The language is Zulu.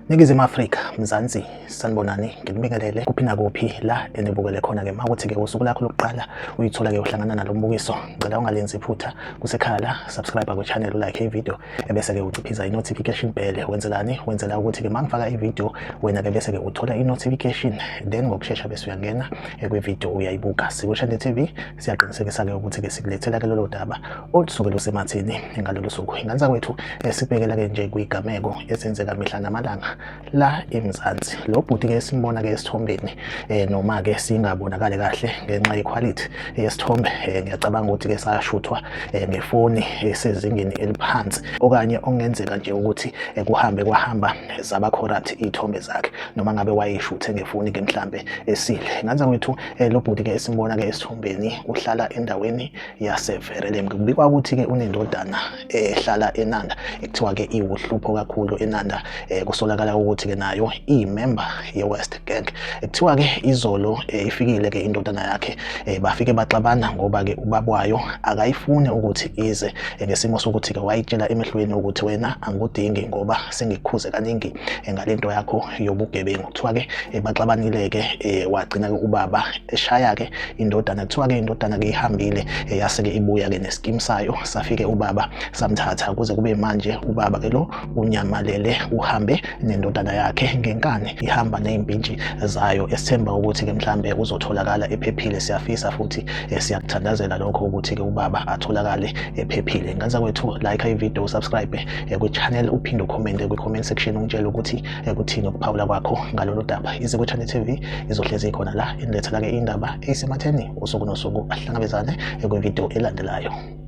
Ningizimu Afrika, Mzansi, sanibonani, nginibingelele kuphi nakuphi la enibukele khona-ke. Makuthi-ke usuku lakho lokuqala uyithola-ke uhlangana nalo mbukiso, ngicela ungalenzi iphutha kusekhaya la, subscribe kwi-channel, ulike i-video, ebese-ke uciphiza i-notification bell. Wenzelani? Wenzela ukuthi-ke uma ngifaka i-video wena-ke bese-ke uthola i-notification, then ngokushesha bese uyangena kwi-video uyayibuka. Sikushande TV siyaqinisekisa-ke ukuthi-ke sikulethela-ke lolo daba olusuke lusematheni ngalolu suku. Ingane zakwethu, sibhekela-ke nje kwigameko ezenzeka mihla namalanga la eMzansi. Lo bhuti-ke simbona-ke esithombeni, noma-ke singabonakali kahle ngenxa yekhwalithi yesithombe, ngiyacabanga ukuthi-ke sashuthwa ngefoni esezingeni eliphansi, okanye okungenzeka nje ukuthi kuhambe kwahamba zaba corrupt iy'thombe zakhe, noma ngabe wayishuthe ngefoni-ke mhlambe esile. Ingane zakwethu, lo bhuti-ke esimbona-ke esithombeni uhlala endaweni yaseVerelem. Kubikwa ukuthi-ke unendodana ehlala eNanda, ekuthiwa-ke iwuhlupho kakhulu eNanda. Kusolakala ukuthi-ke nayo iyimember ye-West Gang. Kuthiwa-ke izolo ifikile-ke indodana yakhe, bafike baxabana ngoba-ke ubaba wayo akayifuni ukuthi ize, ngesimo sokuthi-ke wayitshela emehlweni ukuthi wena angikudingi ngoba sengikukhuze kaningi ngalento yakho yobugebengu. Kuthiwa-ke baxabanile-ke, wagcina-ke ubaba eshaya-ke indodana. Kuthiwa-ke indodana-ke ihambile, yase-ke ibuya-ke nesikimu sayo, safike ubaba samthatha. Kuze kube manje ubaba-ke lo unyamalele, uhambe nendodana yakhe ngenkani, ihamba ney'mpintshi zayo, esithemba ukuthi-ke mhlambe uzotholakala ephephile. Siyafisa futhi siyakuthandazela lokho ukuthi-ke ubaba atholakale ephephile. Ngane zakwethu, like i-video, subscribe kwi-channel, uphinde ukhomente kwi-comment section ungitshele ukuthi kuthini ukuphawula kwakho ngalolu daba. Ize kwi-Channel TV izohlezi ikhona la inilethela-ke indaba eyisematheni usuku nosuku. Ahlangabezane kwividiyo elandelayo.